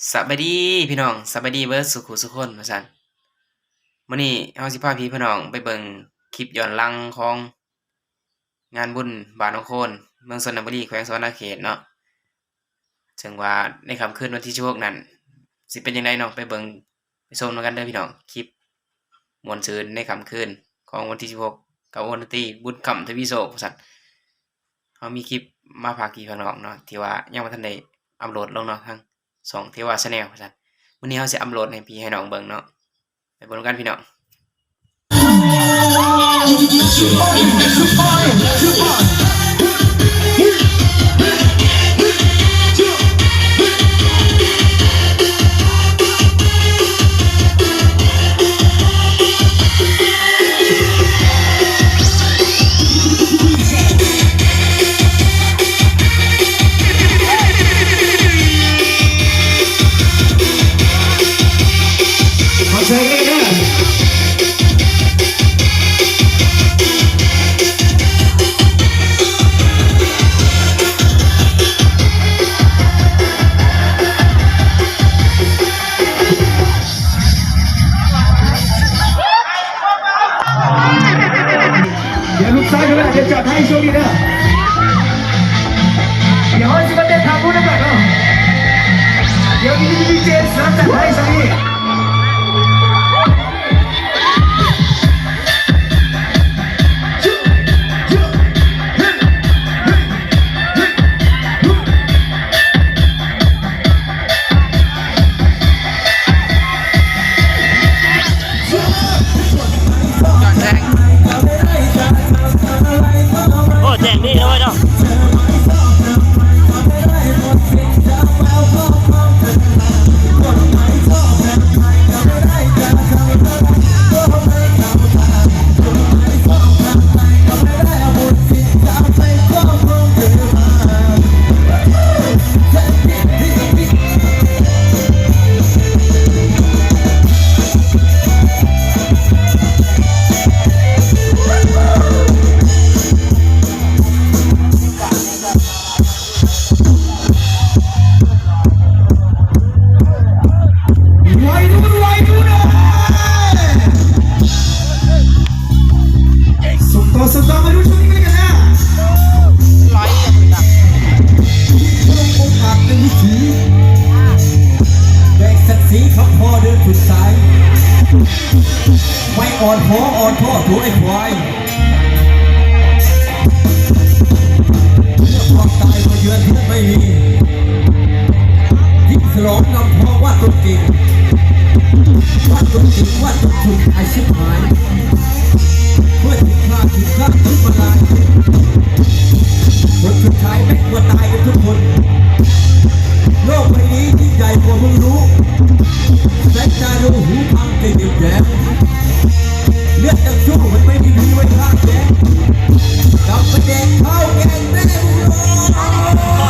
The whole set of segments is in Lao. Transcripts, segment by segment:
ສະບາຍດີພີ່ນ້ອງ ສະບາຍດີເບິດສູ່ຜູ້ສູ່ຄົນວ່າຊັ້ນ. ມື້ນີ້ເຮົາຊິພາພີ່ພານ້ອງໄປເບິ່ງຄລິບຍ້ອນຫຼັງຂອງງານບຸນບ້ານໜອງໂຄນ ເມືອງຊົນນະບູລີ ແຂວງສະຫວັນນະເຂດເນາະ. ເຊິ່ງວ່າໃນຄ່ຳຄືນວັນທີສິບຫົກນັ້ນ ຊິເປັນຈັ່ງໃດເນາະ ໄປເບິ່ງໄປຊົມນຳກັນເດີພີ່ນ້ອງ. ຄລິບມ່ວນຊື່ນໃນຄ່ຳຄືນຂອງວັນທີສິບຫົກ ກັບວົງດົນຕີບຸນຄຳທະວີໂຊກວ່າຊັ້ນ. ເຮົາມີຄລິບມາຝາກພີ່ຝາກນ້ອງເນາະ ທີ່ວ່າຍັງບໍ່ທັນໄດ້ອັບໂຫຼດລົງເນາະ ທາງຊ່ອງເທວາແຊນແນວວ່າຊັ້ນ. ມື້ນີ້ເຮົາຊິອັບໂຫຼດໃຫ້ພີ່ໃຫ້ນ້ອງເບິ່ງເນາະ ໄປເບິ່ງນຳກັນພີ່ນ້ອງ. ດຽວລູກຊາຍເພິ່ນອາດຈະຈັດໃຫ້ຊ່ວງນີ້ເດີ. ດຽວເຮົາຊິມາເຕັ້ນທ່າບຸນນຳກັນເນາະ. ດຽວມີດີເຈສະລັບຈັດໃຫ້ຊ່ວງນີ້. ໂອ້ ແຈ້ງດີເນາະເວີຍເນາະ. ໄວລຸ້ນ ໄວລຸ້ນເອີຍ ສົ່ງຕໍ່ ສົ່ງຕໍ່ ມາດູຊ່ວງນີ້ກັນເລີຍນະ. ໄວລຸ້ນ ອກຫັກໃນວິຖີ ແບກສັກສີຂອງພໍ່ເດີນຂຶ້ນສາຍ ໄມ້ອ່ອນພໍອ່ອນພໍໂຕໄອ້ຄວາຍ. ເມື່ອຄວາມຕາຍມາເຢືອນເຮືອນໄມ້ມີ ຍິ່ງສະຫຼອງນຳພໍ່ວາດຕົນເກັ່ງ ວາດຕົນເກັ່ງ ວາດຕົນຂຸ້ນ ໄອ້ຊິບຫາຍ ເມື່ອຖືກຂ້າ ຖືກຂ້າ ຖືກມາລາຍ ຜົນສຸດທ້າຍແມ່ນວ່າຕາຍກັນທຸກຄົນ. ໂລກໃບນີ້ຍິ່ງໃຫຍ່ກວ່າເບິ່ງຮູ້ ສາຍຕາຮູ້ ຫູຟັງແຕ່ດຽວແດງ. ເລືອດນັກສູ້ມັນໄມ່ໄດ້ມີໄວ້ຂ້າງແກງ ກັບໄປແດກເຂົ້າແກງແມ່ມຶງໂລດ.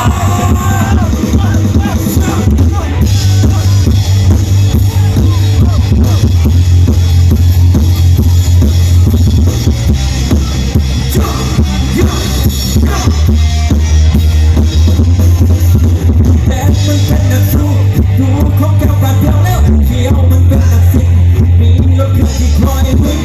ແດງມັນເປັນນັກສູ້ ດູຂອງແກ້ວປານພຽວແລ້ວ ຂຽວມັນເປັນນັກສິບ ມີລົດເຄື່ອງທີ່ຄອຍວິ່ງ